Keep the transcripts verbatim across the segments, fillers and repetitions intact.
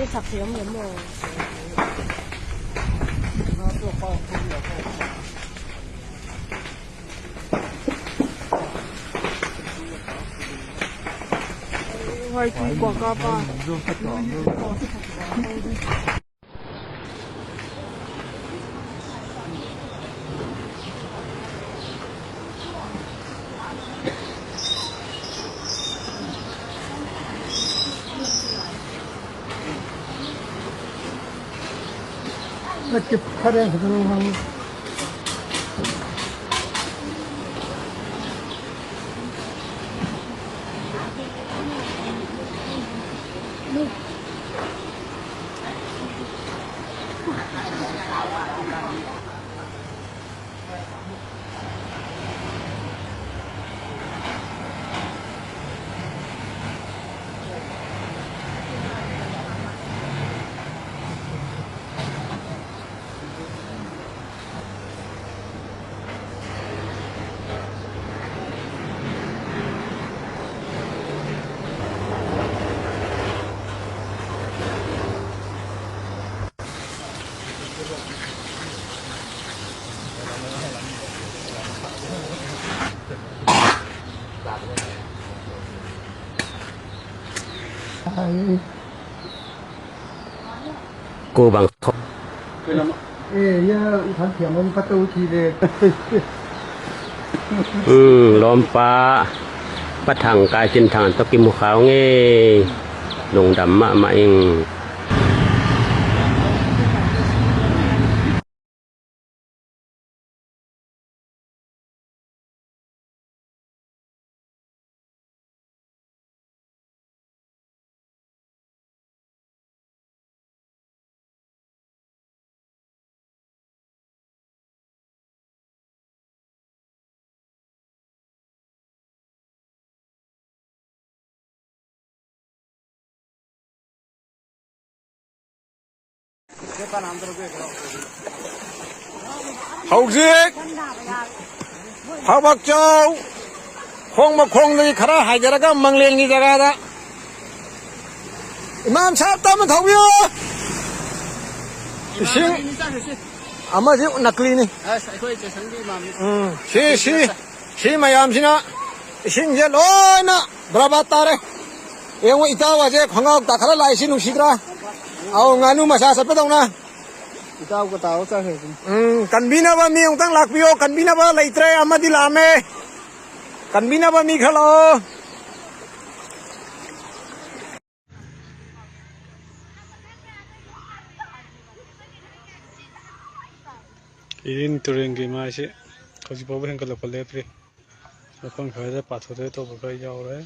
ꯁꯛꯁꯦ ꯌꯦꯡꯉꯣ, ꯌꯦꯡꯉꯣ꯫ ꯍꯣꯏ, ꯇꯨ ꯀ꯭ꯋꯥ ꯀꯥꯞꯄ꯫ ꯅꯠꯇꯦ, ꯐꯔꯦ, ꯑꯗꯨꯝ ꯉꯥꯡꯉꯨ꯫ ꯀꯣꯕꯥꯡ ꯊꯣꯛ꯫ ꯑꯦ, ꯌꯥ, ꯏꯝꯐꯥꯜ ꯊꯦꯡꯕ ꯑꯃ ꯐꯠꯇꯕ ꯊꯤꯔꯦ꯫ ꯎꯝ, ꯂꯣꯝꯄꯥ ꯄꯊꯥꯡ ꯀꯥꯏ ꯆꯤꯟꯊꯥꯡ ꯇꯣꯛꯀꯤ ꯃꯨꯈꯥꯎꯉꯦ꯫ ꯅꯨꯡꯗꯝ ꯃ ꯑꯃ ꯏꯪ꯫ ꯍꯧꯖꯤꯛ ꯐꯥꯎꯕꯛꯆꯧ ꯈꯣꯡ ꯃꯈꯣꯡꯗꯒꯤ ꯈꯔ ꯍꯥꯏꯊꯔꯒ ꯃꯪꯂꯦꯟꯒꯤ ꯖꯒꯥꯗ ꯏꯃꯥꯝ ꯁꯥꯍꯕ, ꯇꯞꯅ ꯊꯧꯕꯤꯌꯨ꯫ ꯏꯁꯤꯡ ꯏꯃꯥꯝ ꯑꯅꯤ ꯆꯠꯈ꯭ꯔꯁꯤ꯫ ꯑꯃꯁꯤ ꯅꯀꯂꯤꯅꯤ꯫ ꯑꯁ, ꯑꯩꯈꯣꯏ ꯆꯦꯁꯪꯒꯤ ꯏꯃꯥꯝꯅꯤ꯫ ꯎꯝ, ꯁꯤ, ꯁꯤ, ꯁꯤ ꯃꯌꯥꯝꯁꯤꯅ ꯏꯁꯤꯡꯁꯦ ꯂꯣꯏꯅ ꯕꯔꯕꯥꯗ ꯇꯥꯔꯦ꯫ ꯌꯦꯡꯉꯣ, ꯏꯇꯥꯎ ꯑꯁꯦ ꯈꯣꯡꯒ꯭ꯔꯥꯎ ꯇꯥꯈꯠꯂ ꯂꯥꯛꯏꯁꯤ ꯅꯨꯡꯁꯤꯗ꯭ꯔꯥ? ꯑꯧ, ꯉꯥꯅꯨ ꯃꯆꯥ ꯆꯠꯄꯗꯧꯅ꯫ ꯏꯇꯥꯎꯒ ꯇꯥꯎꯔ ꯆꯠꯈ꯭ꯔꯁꯤꯅꯤ꯫ ꯎꯝ, ꯀꯟꯕꯤꯅꯕ ꯃꯤ ꯑꯃꯨꯛꯇꯪ ꯂꯥꯛꯄꯤꯌꯣ꯫ ꯀꯟꯕꯤꯅꯕ ꯂꯩꯇ꯭ꯔꯦ, ꯑꯃꯗꯤ ꯂꯥꯛꯑꯝꯃꯦ꯫ ꯀꯟꯕꯤꯅꯕ ꯃꯤ ꯈꯔ ꯂꯥꯛꯑꯣ꯫ ꯏꯔꯤꯜ ꯇꯨꯔꯦꯜꯒꯤ ꯃꯥꯏꯁꯦ ꯍꯧꯖꯤꯛ ꯐꯥꯎꯕ ꯍꯦꯟꯒꯠꯂꯛꯄ ꯂꯦꯞꯇ꯭ꯔꯤ꯫ ꯃꯐꯝ ꯈꯔꯗ ꯄꯥꯊꯣꯛꯇ ꯇꯧꯕ ꯈꯔ ꯌꯥꯎꯔꯦ꯫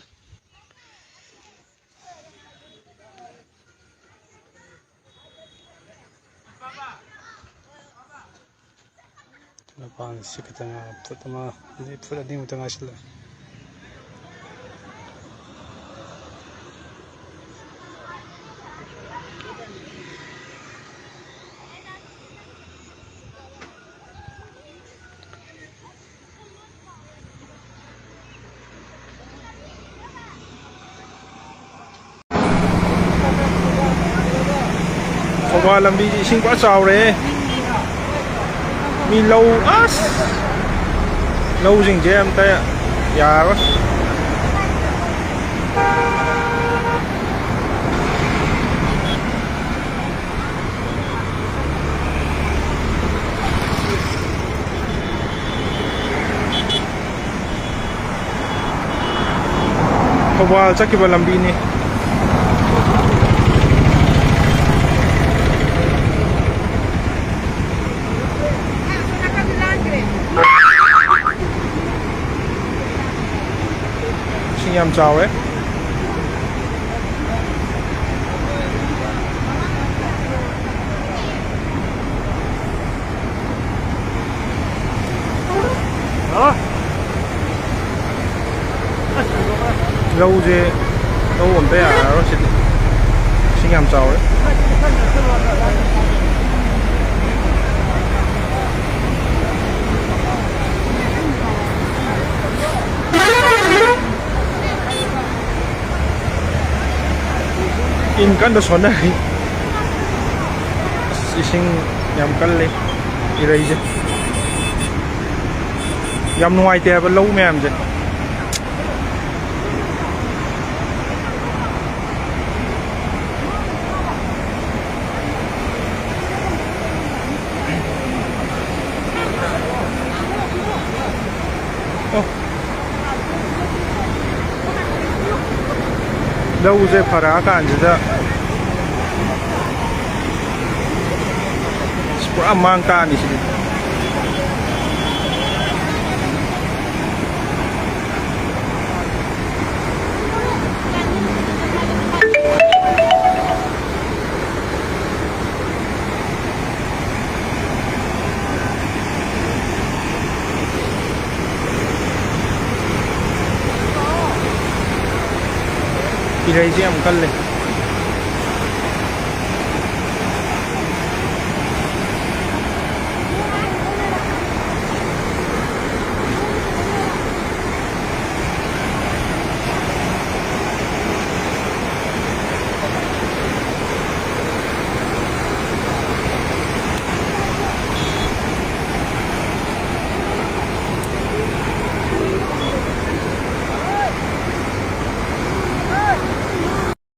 ꯃꯄꯥꯟ ꯁꯤ ꯈꯛꯇ ꯉꯥꯏ, ꯐꯨꯠ ꯑꯃ, ꯑꯅꯤ, ꯐꯨꯠ ꯑꯅꯤꯃꯨꯛꯇ ꯉꯥꯏꯁꯤꯜꯂꯛꯑꯦ꯫ ꯊꯧꯕꯥꯜ ꯂꯝꯕꯤꯁꯤ ꯏꯁꯤꯡ ꯄꯨꯔꯥ ꯆꯥꯎꯔꯦ꯫ ꯃꯤ ꯂꯧ, ꯑꯁ! ꯂꯧꯁꯤꯡꯁꯦ ꯑꯝꯇ ꯌꯥꯔꯔꯣꯏ꯫ ꯊꯧꯕꯥꯜ ꯆꯠꯈꯤꯕ ꯂꯝꯕꯤꯅꯤ꯫ ꯏꯁꯤꯡ ꯌꯥꯝ ꯆꯥꯎꯋꯦ꯫ ꯂꯧꯁꯦ, ꯂꯧ ꯑꯝꯇ ꯌꯥꯔꯔꯣꯏ ꯁꯤꯗꯤ, ꯏꯁꯤꯡ ꯌꯥꯝ ꯆꯥꯎꯔꯦ꯫ ꯏꯁꯤꯡ ꯀꯟꯅ ꯁꯣꯟꯅꯔꯤ꯫ ꯑꯁ, ꯏꯁꯤꯡ ꯌꯥꯝ ꯀꯜꯂꯤ ꯏꯔꯩꯁꯦ꯫ ꯌꯥꯝ ꯅꯨꯡꯉꯥꯏꯇꯦ ꯍꯥꯏꯕ ꯂꯧ ꯃꯌꯥꯝꯁꯦ꯫ ꯑꯣ꯫ ꯂꯧꯁꯦ ꯐꯔꯛꯑꯀꯥꯟꯁꯤꯗ ꯄꯨꯔꯥ ꯃꯥꯡ ꯇꯥꯛꯑꯅꯤ ꯁꯤꯗꯤ꯫ ꯏꯔꯩꯁꯦ ꯌꯥꯝ ꯀꯜꯂꯦ꯫